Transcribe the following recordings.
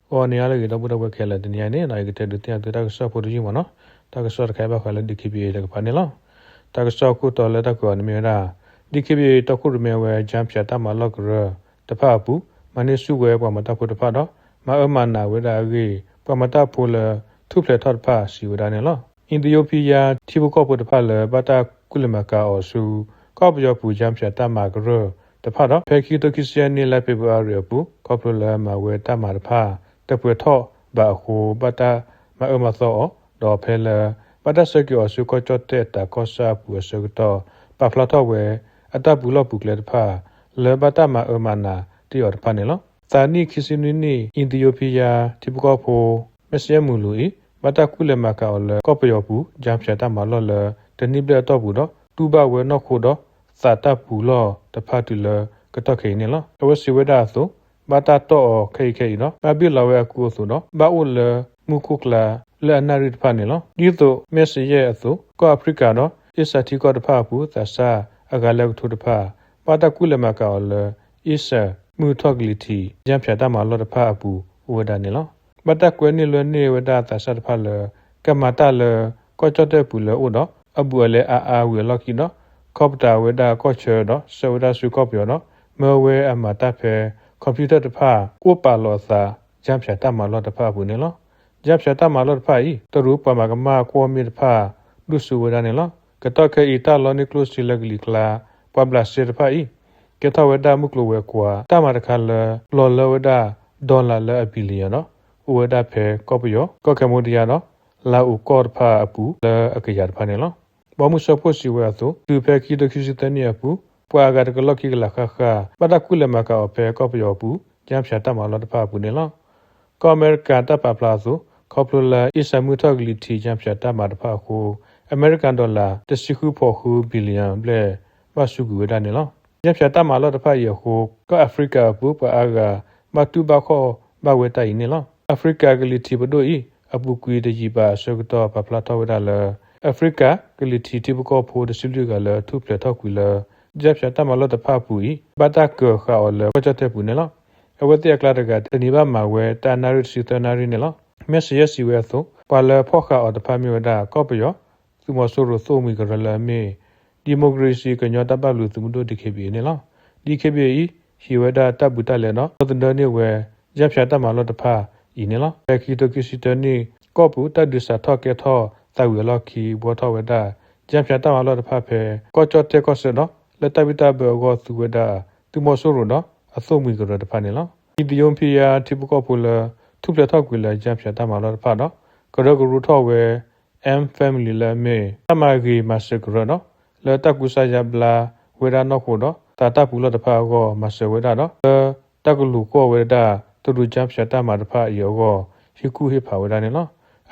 ဂီၤနံၤဟါလၢအဂ့ၤ ဒီပုၢ်ဒီဝဲၢ်ခဲလၢာ်, တနံၤအံၤန့ၣ် ယကတဲဒုးသ့ၣ်ညါသုတၢ်ကစီၣ်ဖိတယုၢ်မးနီၤ. တၢ်ကစီၣ်တခါအံၤဘၣ်ဃးလၢ DKBA တကပၤန့ၣ်လီၤ. တၢ်ကစီၣ်ခိၣ်တီလၢတၢ်ကွဲးအီၤန့ၣ်မ့ၢ်ဝဲဒၣ် DKBA တီခိၣ်ရိၣ်မဲဝဲ ကၠၢဖၠးတၢ်မၤလီၢ်ကရၢတဖၣ်အပူၤ မၤန့ၢ်ဆူၣ်ဝဲပှၤမၤတၢ်ဖိတဖၣ်ဒီး မၤအၢမၤနးဝဲဒၣ်အဂ့ၢ် ပှၤမၤတၢ်ဖိလၢထူၣ်ဖျဲးထီၣ်တဖၣ်စံးဝဲဒၣ်န့ၣ်လီၤ. အံၤသယိပံယါထံဖိကီၢ်ဖိတဖၣ်လၢ ဘၣ်တၢ်ကူၣ်လဲၤမၤကၤအီၤဆူ ကီၢ်ပယီၤပူၤ ကၠၢဖၠးတၢ်မၤကရၢတဖၣ်ဒီး ဖဲခံကထိခံဆံယဲၢ်နံၣ် လါဖ့ၤဘြူၤအါရံၤအပူၤ ခီဖျိလၢမၤဝဲတၢ်မၤတဖၣ် တပှဲၤထီၣ်ဘၣ်အဃိ ဘၣ်တၢ်မၤအၢမၤသီအီၤ ဒီးဖဲလၢ ဘၣ်တၢ်ဆှၢက့ၤအီၤဆူ ကီၢ်ကၠီၣ်တဲၣ်တၢ်ကီၢ်ဆၣ်အပူၤအဆၢကတီၢ် ပာ်ဖျါထီၣ်ဝဲ အတၢ်ပူၤလီၢ်ပူၤကျဲတဖၣ် လၢဘၣ်တၢ်မၤအၢမၤနးတ့ၢ်အီၤတဖၣ်န့ၣ်လီၤ. သးနံၣ်ခံဆံနွံနံၣ် အံၤသယိပံယါထံဖိကီၢ်ဖိ မ့ၢ်စံယဲၢ်မုၢ်လူၤအံၤ ဘၣ်တၢ်ကူၣ်လဲၤမၤကၤအီၤလၢ ကီၢ်ပယီၤပူၤ ကၠၢဖၠးတၢ်မၤလီၢ်လၢ တနံၣ်ဘျဲၣ်အတီၢ်ပူၤဒီး တူၢ်ဘၣ်ဝဲနီၢ်ခိဒီး သးတၢ်ပူၤလီၢ်တဖၣ်တုၤလၢကတီၢ်ခဲအံၤန့ၣ်လီၤ. အဝဲစံးဝဲဒၣ်အသိး ဘၣ်တၢ်တီၢ်အီၤခဲအံၤခဲအံၤဒီး ဘၣ်ဘ့ၣ်လီၤဝဲအကူအသိးဒီး ဘၣ်အိၣ်လၢမူခိၣ်ကျါလၢအနၣ်ရံၣ်တဖၣ်န့ၣ်လီၤ. ဒ်သိးမ့ၢ်စံယဲၢ်အသိး ကီၢ်အဖရံကၤဒီး အ့စၢၣ်ထံကီၢ်တဖၣ်အပူၤ သးစၢ်အဂၤလၢကထိတဖၣ် ဘၣ်တၢ်ကူၣ်လဲၤမၤကၤအီၤလၢ အ့စၢၣ်မုၢ်ထီၣ်ကလံၤထံး ကၠၢဖၠးတၢ်မၤလီၢ်တဖၣ်အပူၤအိၣ်ဝဲဒၣ်န့ၣ်လီၤ. ဘၣ်တၢ်ကွဲန့ၢ်လွဲန့ၢ်ဝဲဒၣ်သးစၢ်တဖၣ်လၢ ကမၤတၢ်လၢ ကီၢ်ကၠီၣ်တဲၣ်ပူၤလၢအအိၣ်ဒီး အဘူးအလဲအါအါဝံၤအလီၢ်ခံဒီး ခီပတာ်ဝဲဒၣ်ကီၢ်ဆၢဒီး ဆှၢဝဲဒၣ်ဆူကီၢ်ပယီၤဒီး မၢဝဲအမၤတၢ်ဖဲ computer တဖၣ် အိၣ်ပာ်လီၤအသး ကၠၢဖၠးတၢ်မၤလီၢ်တဖၣ်အပူၤန့ၣ်လီၤ. ကၠၢဖၠးတၢ်မၤလီၢ်တဖၣ်အံၤ တရူးပှၤမၤကမၣ်ကွီၢ်မ့ၢ်တဖၣ် ဒိၣ်စိဝဲဒၣ်န့ၣ်လီၤ. ကတီၢ်ခဲအံၤ တၢ်လီန့ၢ်ကျိၣ်စ့လၢကလံၤကျါ ပှၤဘျးစဲတဖၣ်အံၤ ကဲထီၣ်ဝဲဒၣ်မုၢ်ကျိၤဝဲၤကွာ် တၢ်မၤတခါလၢ လီၤလၢဝဲဒၣ် dollar လၢအ billion ဒီး အိၣ်ဝဲဒၣ်ဖဲကီၢ်ပယီၤ, ကီၢ် Cambodia ဒီး လါအိၤကီၢ်တဖၣ်အပူၤလၢအကယၤတဖၣ်န့ၣ်လီၤ. ဘီမုၢ်စၢဖှိၣ်စံးဝဲအသိး တုၤဖဲခံကထိခံဆံသၢနံၣ်အပူၤ ပှၤအဂၤတကလီၢ်ခံကလးဃၣ်ဃၣ် ဘၣ်တၢ်ကူၣ်လဲၤမၤကၤအီၤဖဲကီၢ်ပယီၤအပူၤ ကၠၢဖၠးတၢ်မၤလီၢ်တဖၣ်အပူၤန့ၣ်လီၤ. ကီၢ်အမဲရကၤတၢ်ပာ်ဖျါအသိး ခီဖျိလၢအ့စၢၣ်မုၢ်ထီၣ်ကလံၤထံး ကၠၢဖၠးတၢ်မၤတဖၣ်အဃိ အမဲရကၤ dollar တဆံဃုဖီၣ်ဃု billion ဘျဲၣ် ဘၣ်စူးကွံာ်ဝဲဒၣ်န့ၣ်လီၤ. ကၠၢဖၠးတၢ်မၤလီၢ်တဖၣ်အံၤအဃိ ကီၢ်အဖရံကၤအပူၤ ပှၤအါဂၤ ဘၣ်တူၢ်ဘၣ်ခီၣ်ဘၣ်ဝဲတၢ်အံၤန့ၣ်လီၤ. အဖရံကၤကလံၤထံးပဒိၣ်အံၤ အပူၤကွံာ်တယံာ်ဘၣ်အဆၢကတီၢ် ပာ်ဖျါထီၣ်ဝဲဒၣ်လၢ အဖရံကၤကလံၤထံးထံဖိကီၢ်ဖိတဆံလွံၢ်ဂၤလၢထူၣ်ဖျဲးထီၣ်ကွံာ်လၢ ကၠၢဖၠးတၢ်မၤလီၢ်တဖၣ်အပူၤအံၤ ဘၣ်တၢ်ကၢၤဃာ်အီၤလၢကီၢ်ကၠီၣ်တဲၣ်ပူၤန့ၣ်လီၤ. အဝဲသ့ၣ်အကျါတဂၤ တနံၤဘၣ်မၤဝဲတၢ်နၣ်ရံၣ်တဆံသၢနၣ်ရံၣ်န့ၣ်လီၤ. မ့ၢ်စံးယဲၢ်စံးဝဲအသိး ပှၤလၢဖီၣ်ဃာ်အီၤတဖၣ်မ့ၢ်ဝဲဒၣ် ကီၢ်ပယီၤ သုးမီၤစိရိၤသိၣ်မှံၤကရၢလၢအမ့ၢ် ဒံၣ်မိၣ်ကရ့ၣ်စံၣ်ကညီတၢ်ဘၣ်ဘျုးသုးမုၢ်ဒိၣ် DKBA န့ၣ်လီၤ. DKBA အံၤ ဟံးဝဲဒၣ်တၢ်ဘူးတၢ်လဲဒီး ဒီသဒၢန့ၢ်ဝဲ ကၠၢဖၠးတၢ်မၤလီၢ်တဖၣ်အံၤန့ၣ်လီၤ. ဖဲခံကထိခံဆံတၢနံၣ် ကီၢ်ပူၤတၢ်ဒုးစးထီၣ်ကဲထီၣ်သးဝံၤအလီၢ်ခံ ဘှီထီၣ်ဝဲဒၣ် ကၠၢဖၠးတၢ်မၤလီၢ်တဖၣ်ဖဲ ကီၢ်ကၠီၣ်တဲၣ်ကီၢ်ဆၢဒီး လၢတၢ်ဘံၣ်တၢ်ဘၢအဂီၢ်သူဝဲဒၣ် သုးမီၤစိရိၤဒီးအသိၣ်မှံၤကရၢတဖၣ်န့ၣ်လီၤ. အံၤသယိဖံယါထံဖိကီၢ်ဖိလၢ ထူၣ်ဖျဲးထီၣ်ကွံာ်လၢ ကၠၢဖၠးတၢ်မၤလီၢ်တဖၣ်ဒီး ကရၢကရိထီၣ်ဝဲ M Family လၢအမ့ၢ် တၢ်မၤဂ့ၤမၤစၢၤကရၢဒီး လၢတၢ်ကူစါယါဘျါဝဲဒၣ်နီၢ်ခိဒီး သးတၢ်ပူၤလီၢ်တဖၣ်အဂီၢ် မၤစၢၤဝဲဒၣ်ဒီး လၢတၢ်ကလူၤကွီၢ်ဝဲဒၣ် တရူးကၠၢဖၠးတၢ်မၤတဖၣ်အံၤအဂီၢ် ဟ့ၣ်ကူၣ်ဟ့ၣ်ဖးဝဲဒၣ်န့ၣ်လီၤ.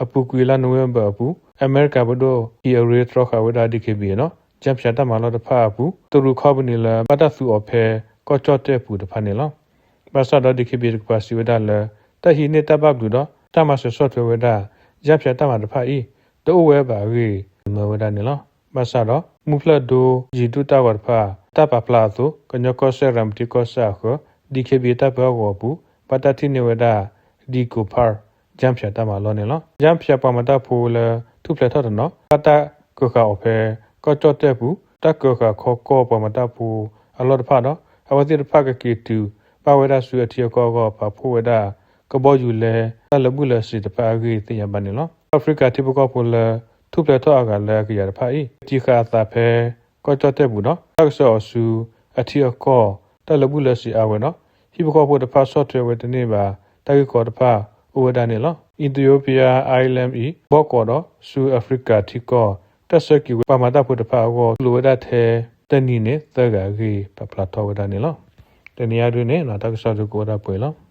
အပူၤကွံာ်လါနိၣ်ဝ့ဘၢၣ်အပူၤ အမဲရကၤပဒိၣ် ဟံးအရ့တြီဃာ်ဝဲဒၣ် DKBA ဒီး ကၠၢဖၠးတၢ်မၤလီၢ်တဖၣ်အပူၤ တရူးခီပနံၣ်လၢဘၣ်တၢ်သူအီၤဖဲ ကီၢ်ကၠီၣ်တဲၣ်ပူၤတဖၣ်န့ၣ်လီၤ. ဘၣ်ဆၣ်ဒီး DKBA တကပၤစံးဝဲဒၣ်လၢ တၢ်ဟံးန့ၢ်တၢ်ဘၣ်ဘျုးဒီး တၢ်မၤစၢၤဆီၣ်ထွဲဝဲဒၣ် ကၠၢဖၠးတၢ်မၤတဖၣ်အံၤ တအိၣ်ဝဲဘၣ်အဂ့ၢ် မၢဝဲဒၣ်န့ၣ်လီၤ. ဘၣ်ဆၣ်ဒီး မူဖျၢၣ်ဒိယံၤဒူၣ်တၢ်ဂီၤတဖၣ် တၢ်ပာ်ဖျါအသိး ကညီကီၢ်စဲၣ် ရၤမတံကီၢ်ဆၣ်အဃၢၤ DKBA တၢ်ပၢဟီၣ်ကဝီၤအပူၤ ဘၣ်တၢ်ထံၣ်န့ၢ်ဝဲဒၣ် ဒံၣ်ကိၣ်ဖၣ် ကၠၢဖၠးတၢ်မၤလီၢ်န့ၣ်လီၤ. ကၠၢဖၠးပှၤမၤတၢ်ဖိလၢထူၣ်ဖျဲးထီၣ်တနီၤ ဘၣ်တၢ်ကၢၤဃာ်အီၤဖဲ ကီၢ်ကၠီၣ်တဲၣ်ပူၤ တၢ်ကၢၤဃာ်ခီကီၢ်ပှၤမၤတၢ်ဖိအလီၢ်တဖၣ်ဒီး အဝဲသ့ၣ်တဖၣ်ကက့ၤတုၤဘၣ်ဝဲဒၣ်ဆူအထံအကီၢ်အဂီၢ် ပာ်ဖှိၣ်ဝဲဒၣ် ကဘီယူၤလဲ တၢ်လၢာ်ဘူၣ်လၢာ်စ့ၤတဖၣ်အဂ့ၢ်သ့ၣ်ညါဘၣ်န့ၣ်လီၤ. အဖရံကၤထံဖိကီၢ်ဖိလၢ ထူၣ်ဖျဲးထီၣ်အဂၤလၢအကယၤတဖၣ်အံၤ တံၢ်ဃာ်အသးဖဲ ကီၢ်ကၠီၣ်တဲၣ်ပူၤဒီး တၢ်ကဆှၢအီၤဆူအထံအကီၢ် တၢ်လၢာ်ဘူၣ်လၢာ်စ့ၤအါဝဲဒီး ဟံၣ်ဖိဃီဖိတဖၣ်ဆီၣ်ထွဲဝဲတန့ၢ်ဘၣ် တၢ်ဂ့ၢ်ကီတဖၣ်အိၣ်ဝဲဒၣ်န့ၣ်လီၤ. Ethiopia Island အံၤ ဘီကီးဒီးဆူ Africa ထံကီၢ် တၢ်ဆှၢက့ၤဝဲပှၤမၤတၢ်ဖိတဖၣ်အဂီၢ် တူၢ်လိာ်ဝဲဒၣ်ထဲတနံၤန့ၣ် သၢဂၤအဂ့ၢ် ပာ်ဖျါထီၣ်ဝဲဒၣ်န့ၣ်လီၤ. တနံၤအံၤဒုန့ၣ် တၢ်ကစီၣ်ဒုကအိၣ်ဒၣ်ပှဲၤလီၤ.